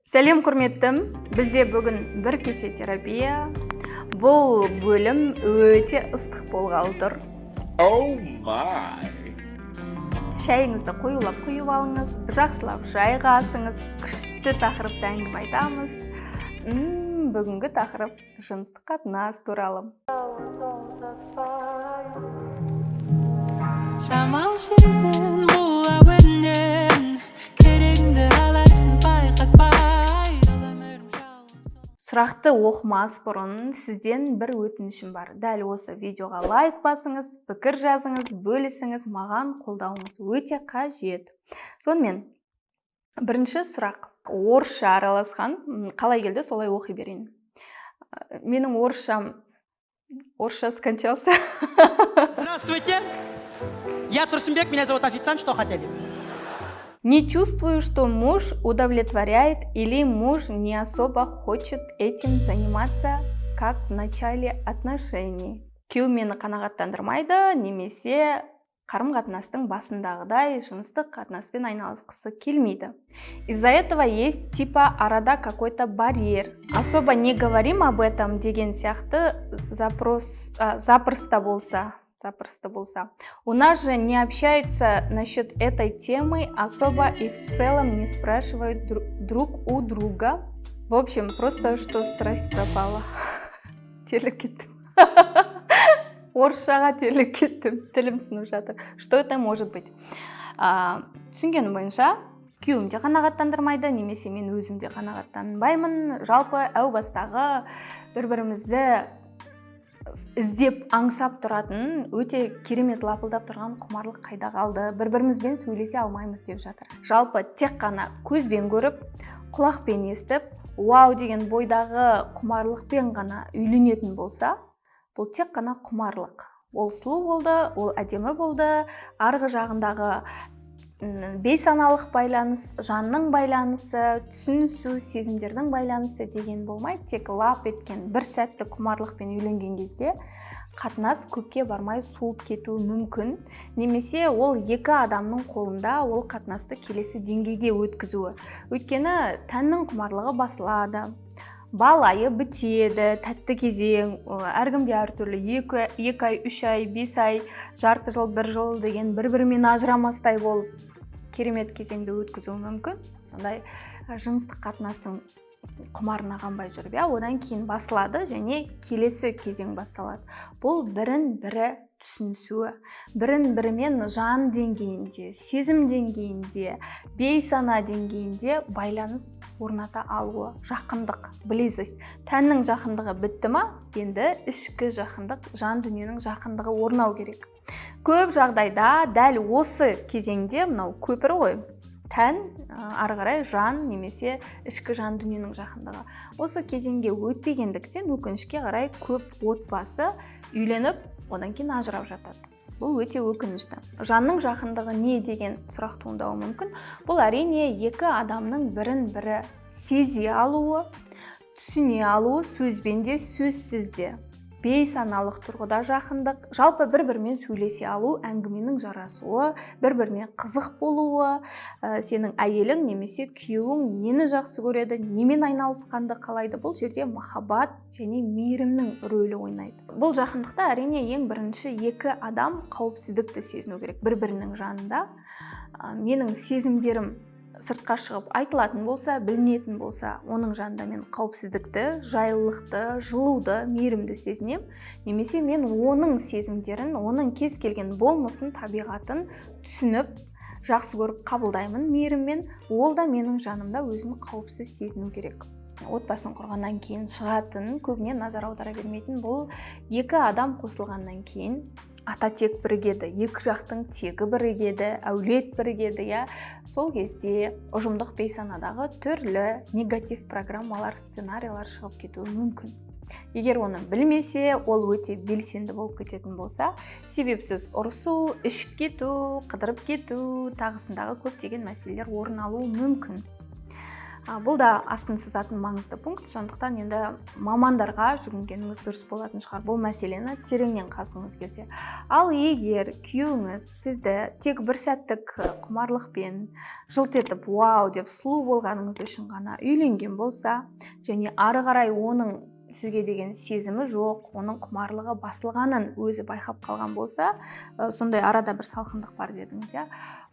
Сәлем, құрметтім! Бізде бүгін бір кесе терапия. Бұл бөлім өте ыстық болғалы тұр. Oh my. Шайыңызды қоюлап құйып алыңыз, жақсылап жайғасыңыз. Күшті тақырыпта әңгіме айтамыз. Бүгінгі тақырып жыныстық қатынас туралы. Самал желдің бұл әуенінен керегіңді аларсың байқатпай. Ал өмірім жалғыз. Сұрақты оқымас бұрын сізден бір өтінішім бар. Дәл осы видеоға лайк басыңыз, пікір жазыңыз, бөлісіңіз, маған қолдауыңыз өте қажет. Сонымен, бірінші сұрақ орысша араласқан. Қалай келді, солай оқи берейін. Менің орысшам, орысша скончался. Здравствуйте, я Турсунбек, меня зовут официант, что хотели? Не чувствую, что муж удовлетворяет, или муж не особо хочет этим заниматься, как в начале отношений. Күйеуім мені қанағаттандырмайды немесе қарым қатынастың басындағыдай жыныстық қатынаспен айналысқысы келмейді. Из-за этого есть типа арада какой-то барьер. Особо не говорим об этом деген сияқты запрос, запросто болса, запросто болса. У нас же не общаются насчет этой темы особо и в целом не спрашивают друг у друга. В общем, просто что страсть пропала. Терлеп кеттім. Орысшаға терлеп кеттім. Тілім сынып жатыр. Что это может быть? Түсінгенім бойынша, күйеуім де қанағаттандырмайды немесе мен өзім де қанағаттанбаймын. Жалпы, әу бастағы бір-бірімізді іздеп, аңсап тұратын, өте керемет лапылдап тұрған құмарлық қайда қалды, бір бірімізбен сөйлесе алмаймыз деп жатыр. Жалпы, тек қана көзбен көріп, құлақпен естіп, вау деген бойдағы құмарлықпен ғана үйленетін болса, бұл тек қана құмарлық. Ол сұлу болды, ол әдемі болды, арғы жағындағы бейсаналық байланыс, жанның байланысы, түсінісу, сезімдердің байланысы деген болмай, тек лап еткен бір сәттік құмарлықпен үйленген кезде қатынас көпке бармай суып кетуі мүмкін немесе ол екі адамның қолында ол қатынасты келесі деңгейге өткізуі. Өйткені тәннің құмарлығы басылады, бал айы бітеді, тәтті кезең әркімде әртүрлі: 2 ай, 3 ай, 5 ай, жарты жыл, бір жыл деген бір бірімен ажырамастай болып керемет кезеңді өткізуі мүмкін. Сондай жыныстық қатынастың құмарына қанбай жүріп, иә, одан кейін басылады және келесі кезең басталады. Бұл бірін бірі түсінісуі, бірін бірімен жан деңгейінде, сезім деңгейінде, бейсана деңгейінде байланыс орната алуы, жақындық, близость. Тәннің жақындығы бітті ма, енді ішкі жақындық, жан дүниенің жақындығы орнау керек. Көп жағдайда дәл осы кезеңде мынау көпір ғой, тән, ары қарай жан немесе ішкі жан дүниенің жақындығы, осы кезеңге өтпегендіктен, өкінішке қарай, көп отбасы үйленіп, одан кейін ажырап жатады. Бұл өте өкінішті. Жанның жақындығы не деген сұрақ туындауы мүмкін. Бұл, әрине, екі адамның бірін бірі сезе алуы, түсіне алуы, сөзбен де, сөзсіз де, бейсаналық тұрғыда жақындық, жалпы бір бірімен сөйлесе алу, әңгіменің жарасуы, бір біріне қызық болуы, сенің әйелің немесе күйеуің нені жақсы көреді, немен айналысқанды қалайды. Бұл жерде махаббат және мейірімнің рөлі ойнайды. Бұл жақындықта, әрине, ең бірінші екі адам қауіпсіздікті сезіну керек бір бірінің жанында. Менің сезімдерім сыртқа шығып айтылатын болса, білінетін болса, оның жанында мен қауіпсіздікті, жайлылықты, жылуды, мейірімді сезінемін немесе мен оның сезімдерін, оның кез келген болмысын, табиғатын түсініп, жақсы көріп қабылдаймын мейіріммен. Ол да менің жанымда өзін қауіпсіз сезіну керек. Отбасын құрғаннан кейін шығатын, көбіне назар аудара бермейтін бұл екі адам қосылғаннан кейін ата тек бірігеді, екі жақтың тегі бірігеді, әулет бірігеді, иә. Сол кезде ұжымдық бейсанадағы түрлі негатив программалар, сценарийлар шығып кетуі мүмкін. Егер оны білмесе, ол өте белсенді болып кететін болса, себепсіз ұрысу, ішіп кету, қыдырып кету, тағысындағы көптеген мәселелер орын алуы мүмкін. Бұл да астын сызатын маңызды пункт. Сондықтан енді мамандарға жүгінгеніңіз дұрыс болатын шығар, бұл мәселені тереңнен қазғыңыз келсе. Ал егер күйеуіңіз сізді тек бір сәттік құмарлықпен жылт етіп «вау» деп сұлу болғаныңыз үшін ғана үйленген болса және ары қарай оның сізге деген сезімі жоқ, оның құмарлығы басылғанын өзі байқап қалған болса, сондай арада бір салқындық бар дедіңіз, иә,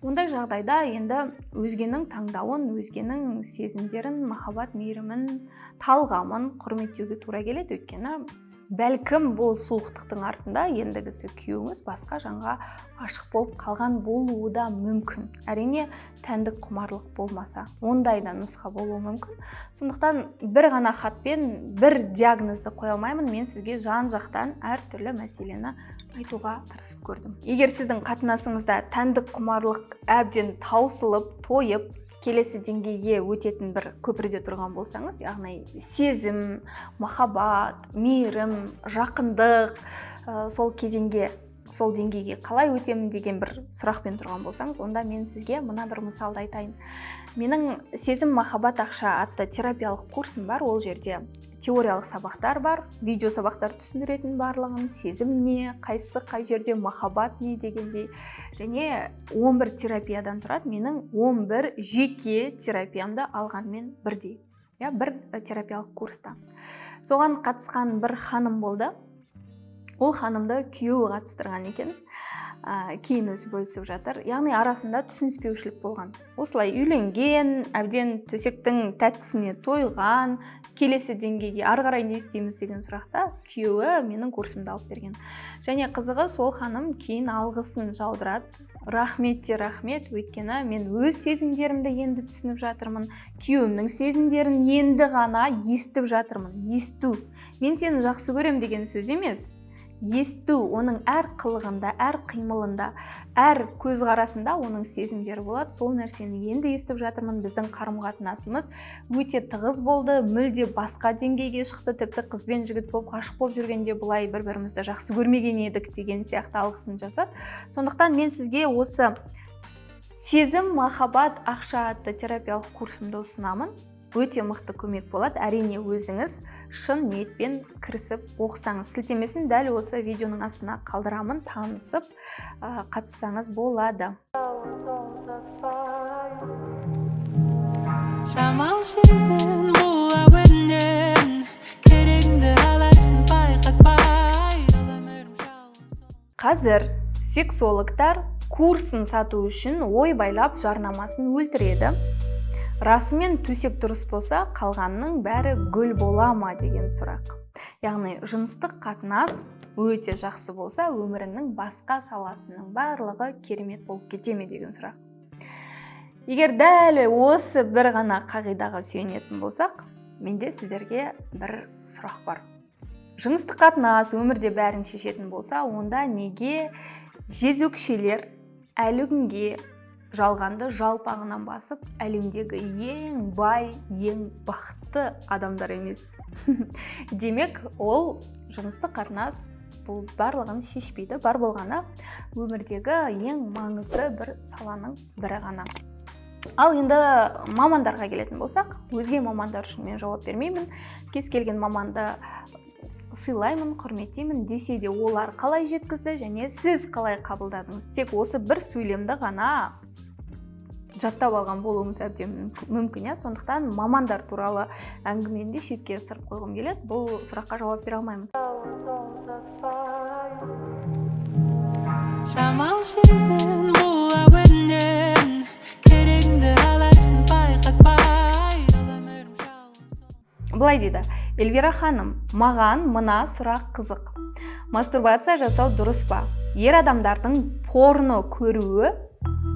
ондай жағдайда енді өзгенің таңдауын, өзгенің сезімдерін, махаббат мейірімін, талғамын құрметтеуге тура келеді. Өйткені бәлкім, бұл суықтықтың артында ендігісі күйеуіңіз басқа жанға ғашық болып қалған болуы да мүмкін. Әрине, тәндік құмарлық болмаса, ондай да нұсқа болуы мүмкін. Сондықтан бір ғана хатпен бір диагнозды қоя алмаймын. Мен сізге жан жақтан әртүрлі мәселені айтуға тырысып көрдім. Егер сіздің қатынасыңызда тәндік құмарлық әбден таусылып, тойып, келесі деңгейге өтетін бір көпірде тұрған болсаңыз, яғни сезім, махаббат, мейірім, жақындық, сол кезеңге, сол деңгейге қалай өтемін деген бір сұрақпен тұрған болсаңыз, онда мен сізге мына бір мысалды айтайын. Менің «Сезім, махаббат, ақша» атты терапиялық курсым бар. Ол жерде теориялық сабақтар бар, видео сабақтар түсіндіретін барлығын: сезім не, қайсысы қай жерде, махаббат не дегендей. Және 11 терапиядан тұрады. Менің 11 жеке терапиямды алғанмен бірдей, иә, бір терапиялық курста. Соған қатысқан бір ханым болды. Ол ханымды күйеуі қатыстырған екен. Кейін өзі бөлісіп жатыр, яғни арасында түсініспеушілік болған. Осылай үйленген, әбден төсектің тәттісіне тойған, келесі деңгейге ары қарай не істейміз деген сұрақта күйеуі менің курсымды алып берген. Және қызығы, сол ханым кейін алғысын жаудырады: «Рахмет те рахмет, өйткені мен өз сезімдерімді енді түсініп жатырмын, күйеуімнің сезімдерін енді ғана естіп жатырмын». Есту, «мен сені жақсы көрем» деген сөз емес, есту. Оның әр қылығында, әр қимылында, әр көзқарасында оның сезімдері болады. Сол нәрсені енді естіп жатырмын. Біздің қарым қатынасымыз өте тығыз болды, мүлде басқа деңгейге шықты. Тіпті қыз бен жігіт болып, ғашық болып жүргенде бұлай бір бірімізді жақсы көрмеген едік деген сияқты алғысын жасады. Сондықтан мен сізге осы «Сезім, махаббат, ақша» атты терапиялық курсымды ұсынамын. Өте мықты көмек болады, әрине, өзіңіз шын ниетпен кірісіп оқысаңыз. Сілтемесін дәл осы видеоның астына қалдырамын, танысып, қатыссаңыз болады. Самал желдің бұл әуенінен керегіңді аларсың байқатпай. Ал өмірім жалғыз. Қазір сексологтар курсын сату үшін ойбайлап жарнамасын өлтіреді. Расымен төсек дұрыс болса, қалғанының бәрі гүл бола ма деген сұрақ. Яғни жыныстық қатынас өте жақсы болса, өміріңнің басқа саласының барлығы керемет болып кете ме деген сұрақ. Егер дәл осы бір ғана қағидаға сүйенетін болсақ, менде сіздерге бір сұрақ бар. Жыныстық қатынас өмірде бәрін шешетін болса, онда неге жезөкшелер әлі күнге жалғанды жалпағынан басып, әлемдегі ең бай, ең бақытты адамдар емес? Демек, ол жыныстық қатынас бұл барлығын шешпейді, бар болғаны өмірдегі ең маңызды бір саланың бірі ғана. Ал енді мамандарға келетін болсақ, өзге мамандар үшін мен жауап бермеймін. Кез келген маманды сыйлаймын, құрметтеймін. Десе де, олар қалай жеткізді және сіз қалай қабылдадыңыз, тек осы бір сөйлемді ғана жаттап алған болуыңыз әбден мүмкін, иә. Сондықтан мамандар туралы әңгімені де шетке ысырып қойғым келеді, бұл сұраққа жауап бере алмаймын. Самал желдің бұл әуенінен керегіңді аларсың байқатпай. Ал өмірім жалғыз. Былай дейді: «Эльвира ханым, маған мына сұрақ қызық. Мастурбация жасау дұрыс па? Ер адамдардың порно көруі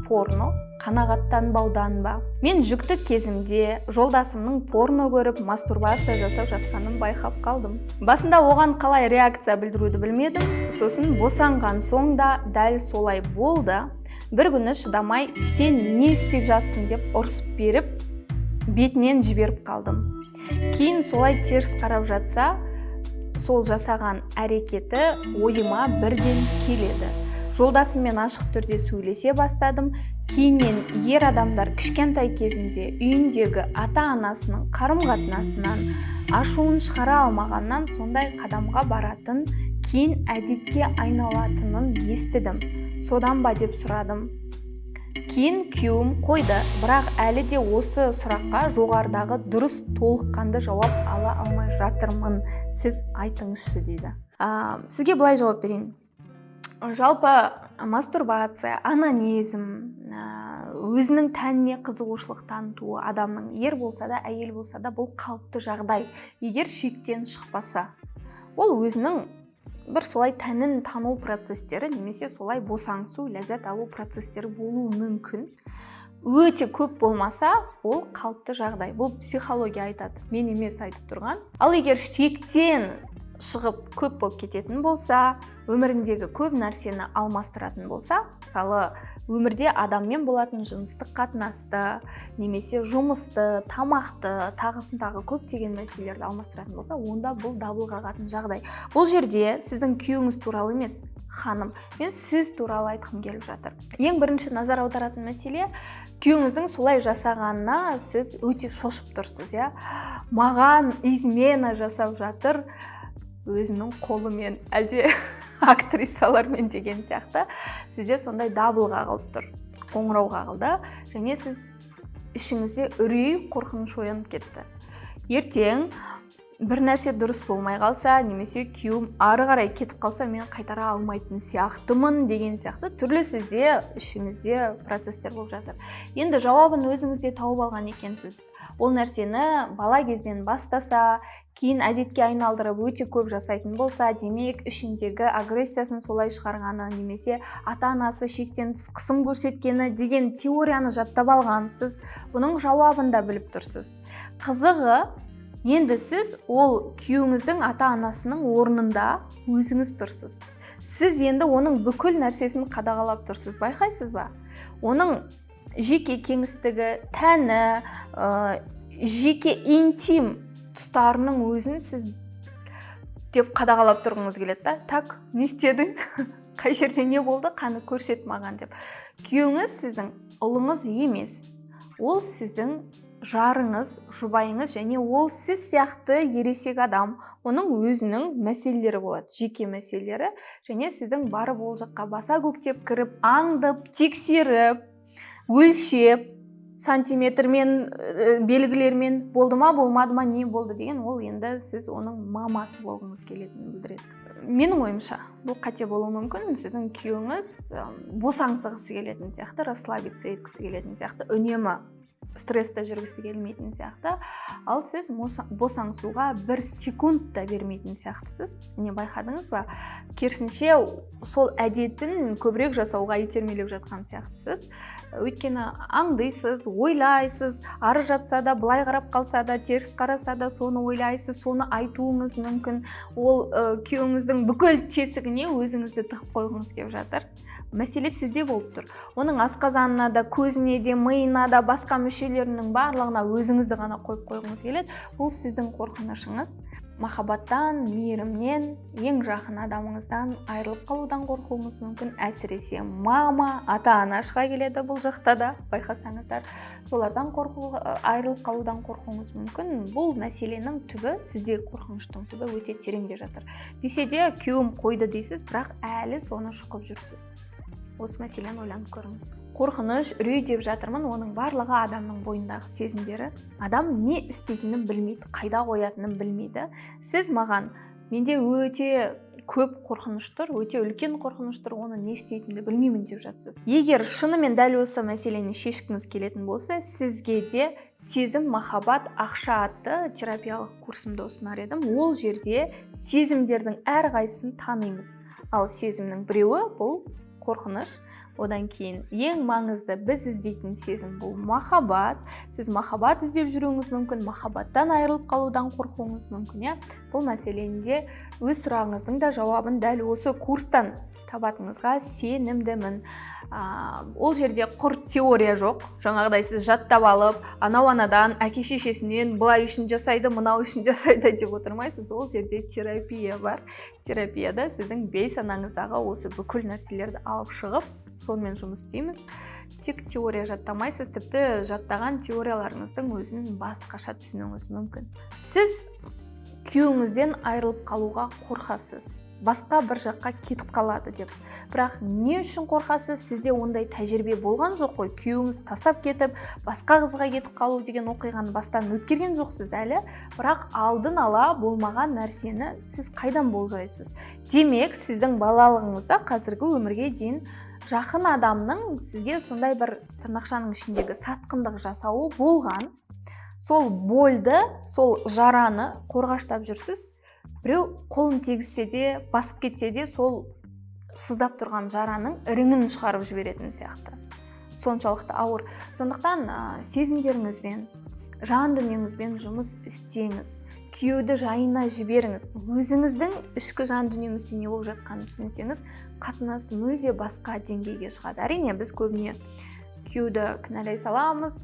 порно қанағаттанбаудан ба? Мен жүкті кезімде жолдасымның порно көріп, мастурбация жасап жатқанын байқап қалдым. Басында оған қалай реакция білдіруді білмедім. Сосын босанған соң да дәл солай болды. Бір күні шыдамай, "Сен не істеп жатсың?" деп ұрсып беріп, бетінен жіберіп қалдым. Кейін солай теріс қарап жатса, сол жасаған әрекеті ойыма бірден келеді. Жолдасыммен ашық түрде сөйлесе бастадым. Кейіннен ер адамдар кішкентай кезінде үйіндегі ата анасының қарым қатынасынан ашуын шығара алмағаннан сондай қадамға баратын, кейін әдетке айналатынын естідім. Содан ба деп сұрадым. Кейін күйеуім қойды, бірақ әлі де осы сұраққа жоғарыдағы дұрыс, толыққанды жауап ала алмай жатырмын. Сіз айтыңызшы, дейді. Сізге былай жауап берейін. Жалпы мастурбация, онанизм, өзінің тәніне қызығушылық танытуы адамның, ер болса да, әйел болса да, бұл қалыпты жағдай. Егер шектен шықпаса, ол өзінің бір солай тәнін тану процестері немесе солай босаңсу, ләззат алу процестері болуы мүмкін. Өте көп болмаса, ол қалыпты жағдай. Бұл психология айтады, мен емес айтып тұрған. Ал егер шектен шығып, көп болып кететін болса, өміріндегі көп нәрсені алмастыратын болса, мысалы, өмірде адаммен болатын жыныстық қатынасты немесе жұмысты, тамақты, тағысын тағы көптеген мәселелерді алмастыратын болса, онда бұл дабыл қағатын жағдай. Бұл жерде сіздің күйеуіңіз туралы емес, ханым, мен сіз туралы айтқым келіп жатыр. Ең бірінші назар аударатын мәселе: күйеуіңіздің солай жасағанына сіз өте шошып тұрсыз, иә. Маған измена жасап жатыр өзінің қолымен әлде актрисалармен деген сияқты сізде сондай дабыл қағылып тұр, қоңырау қағылды және сіз ішіңізде үрей, қорқыныш оянып кетті. Ертең бір нәрсе дұрыс болмай қалса немесе күйеуім ары қарай кетіп қалса, мен қайтара алмайтын сияқтымын деген сияқты түрлі сізде ішіңізде процесстер болып жатыр. Енді жауабын өзіңіз де тауып алған екенсіз. Ол нәрсені бала кезден бастаса, кейін әдетке айналдырып, өте көп жасайтын болса, демек, ішіндегі агрессиясын солай шығарғаны немесе ата анасы шектен тыс қысым көрсеткені деген теорияны жаттап алғансыз. Бұның жауабын да біліп тұрсыз. Қызығы, енді сіз ол күйеуіңіздің ата анасының орнында өзіңіз тұрсыз. Сіз енді оның бүкіл нәрсесін қадағалап тұрсыз, байқайсыз ба? Оның жеке кеңістігі, тәні, жеке интим тұстарының өзін сіз деп қадағалап тұрғыңыз келеді да. Так, не істедің, қай жерде не болды, қаны, көрсет маған деп. Күйеуіңіз сіздің ұлыңыз емес, ол сіздің жарыңыз, жұбайыңыз және ол сіз сияқты ересек адам. Оның өзінің мәселелері болады, жеке мәселелері. Және сіздің барып, ол жаққа баса көктеп кіріп, аңдып, тексеріп, өлшеп, сантиметрмен, белгілермен болды ма, болмады ма, не болды деген, ол енді сіз оның мамасы болғыңыз келетінін білдіреді. Менің ойымша, бұл қате болуы мүмкін. Сіздің күйеуіңіз босаңсығысы келетін сияқты, расслабиться еткісі келетін сияқты, үнемі стрессте жүргісі келмейтін сияқты. Ал сіз босаңсуға бір секунд та бермейтін сияқтысыз. Міне, байқадыңыз ба? Керісінше, сол әдетін көбірек жасауға итермелеп жатқан сияқтысыз. Өйткені аңдисыз, ойлайсыз. Ары жатса да, былай қарап қалса да, теріс қараса да, соны ойлайсыз, соны айтуыңыз мүмкін. Ол күйеуіңіздің бүкіл тесігіне өзіңізді тығып қойғыңыз келіп жатыр. Мәселе сізде болып тұр. Оның асқазанына да, көзіне де, миына да, басқа мүшелерінің барлығына өзіңізді ғана қойып қойғыңыз келеді. Бұл сіздің қорқынышыңыз. Махаббаттан, мейірімнен, ең жақын адамыңыздан айырылып қалудан қорқуыңыз мүмкін. Әсіресе мама, ата ана шыға келеді бұл жақта да, байқасаңыздар. Солардан қорқу, айырылып қалудан қорқуыңыз мүмкін. Бұл мәселенің түбі, сіздегі қорқыныштың түбі өте тереңде жатыр. Десе де, күйеуім қойды дейсіз, бірақ әлі соны шұқып жүрсіз. Осы мәселені ойланып көріңіз. Қорқыныш, үрей деп жатырмын, оның барлығы адамның бойындағы сезімдері. Адам не істейтінін білмейді, қайда қоятынын білмейді. Сіз маған: «Менде өте көп қорқыныш тұр, өте үлкен қорқыныш тұр, оны не істейтінімді білмеймін», – деп жатсыз. Егер шынымен дәл осы мәселені шешкіңіз келетін болса, сізге де «Сезім, махаббат, ақша» атты терапиялық курсымды ұсынар едім. Ол жерде сезімдердің әрқайсысын танимыз. Ал сезімнің біреуі бұл қорқыныш. Одан кейін ең маңызды біз іздейтін сезім бұл махаббат. Сіз махаббат іздеп жүруіңіз мүмкін, махаббаттан айырылып қалудан қорқуыңыз мүмкін, иә. Бұл мәселені де, өз сұрағыңыздың да жауабын дәл осы курстан табатыныңызға сенімдімін. Ол жерде құр теория жоқ. Жаңағыдай сіз жаттап алып, анау анадан, әке шешесінен былай үшін жасайды, мынау үшін жасайды деп отырмайсыз. Ол жерде терапия бар. Терапияда сіздің бейсанаңыздағы осы бүкіл нәрселерді алып шығып, сонымен жұмыс істейміз. Тек теория жаттамайсыз, тіпті жаттаған теорияларыңыздың өзін басқаша түсінуіңіз мүмкін. Сіз күйеуіңізден айырылып қалуға қорқасыз, басқа бір жаққа кетіп қалады деп. Бірақ не үшін қорқасыз? Сізде ондай тәжірибе болған жоқ қой. Күйеуіңіз тастап кетіп, басқа қызға кетіп қалу деген оқиғаны бастан өткерген жоқсыз әлі. Бірақ алдын ала болмаған нәрсені сіз қайдан болжайсыз? Демек, сіздің балалығыңызда қазіргі өмірге дейін жақын адамның сізге сондай бір тырнақшаның ішіндегі сатқындық жасауы болған. Сол больді, сол жараны қорғаштап жүрсіз. Біреу қолын тигізсе де, басып кетсе де, сол сыздап тұрған жараның іріңін шығарып жіберетін сияқты. Соншалықты ауыр. Сондықтан сезімдеріңізбен, жан дүниеңізбен жұмыс істеңіз. Күйеуді жайына жіберіңіз. Өзіңіздің ішкі жан дүниеңізде не болып жатқанын түсінсеңіз, қатынас мүлде басқа деңгейге шығады. Әрине, біз көбіне күйеуді кінәлай саламыз,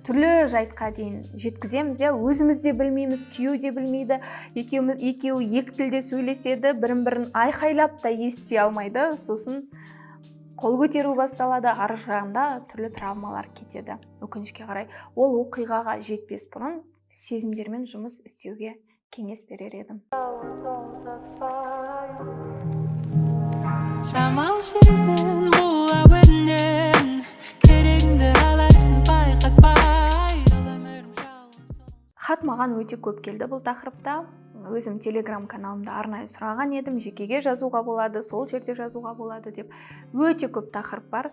түрлі жайтқа дейін жеткіземіз, иә, өзіміз де білмейміз, күйеу де білмейді, екеуі екі тілде сөйлеседі, бірін-бірін айқайлап та ести алмайды, сосын қол көтеру басталады, ар жағында түрлі травмалар кетеді. Өкінішке қарай, ол оқиғаға жетпес бұрын сезімдермен жұмыс істеуге кеңес берер едім. Самал желден бұл әуеннен керегіңді аларсың байқатпай. Хат маған өте көп келді бұл тақырыпта. Өзім телеграм каналымда арнайы сұраған едім, жекеге жазуға болады, сол жерде жазуға болады деп. Өте көп тақырып бар.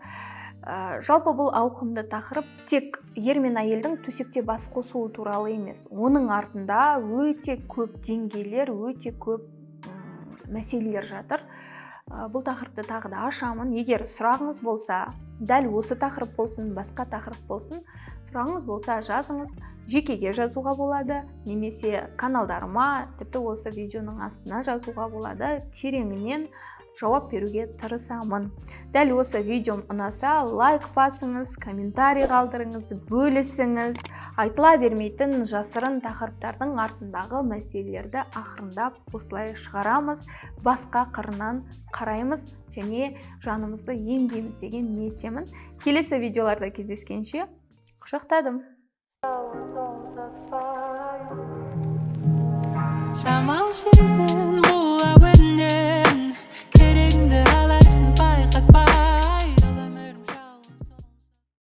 Жалпы бұл ауқымды тақырып тек ер мен әйелдің төсекте бас қосуы туралы емес. Оның артында өте көп деңгейлер, өте көп мәселелер жатыр. Бұл тақырыпты тағы да ашамын. Егер сұрағыңыз болса, дәл осы тақырып болсын, басқа тақырып болсын, сұрағыңыз болса жазыңыз, жекеге жазуға болады, немесе каналдарыма, тіпті осы видеоның астына жазуға болады. Тереңінен жауап беруге тырысамын. Дәл осы видеом ұнаса, лайк басыңыз, комментарий қалдырыңыз, бөлісіңіз. Айтыла бермейтін жасырын тақырыптардың артындағы мәселелерді ақырындап осылай шығарамыз, басқа қырынан қараймыз және жанымызды емдейміз деген ниеттемін. Келесі видеоларда кездескенше құшақтадым. Самал желден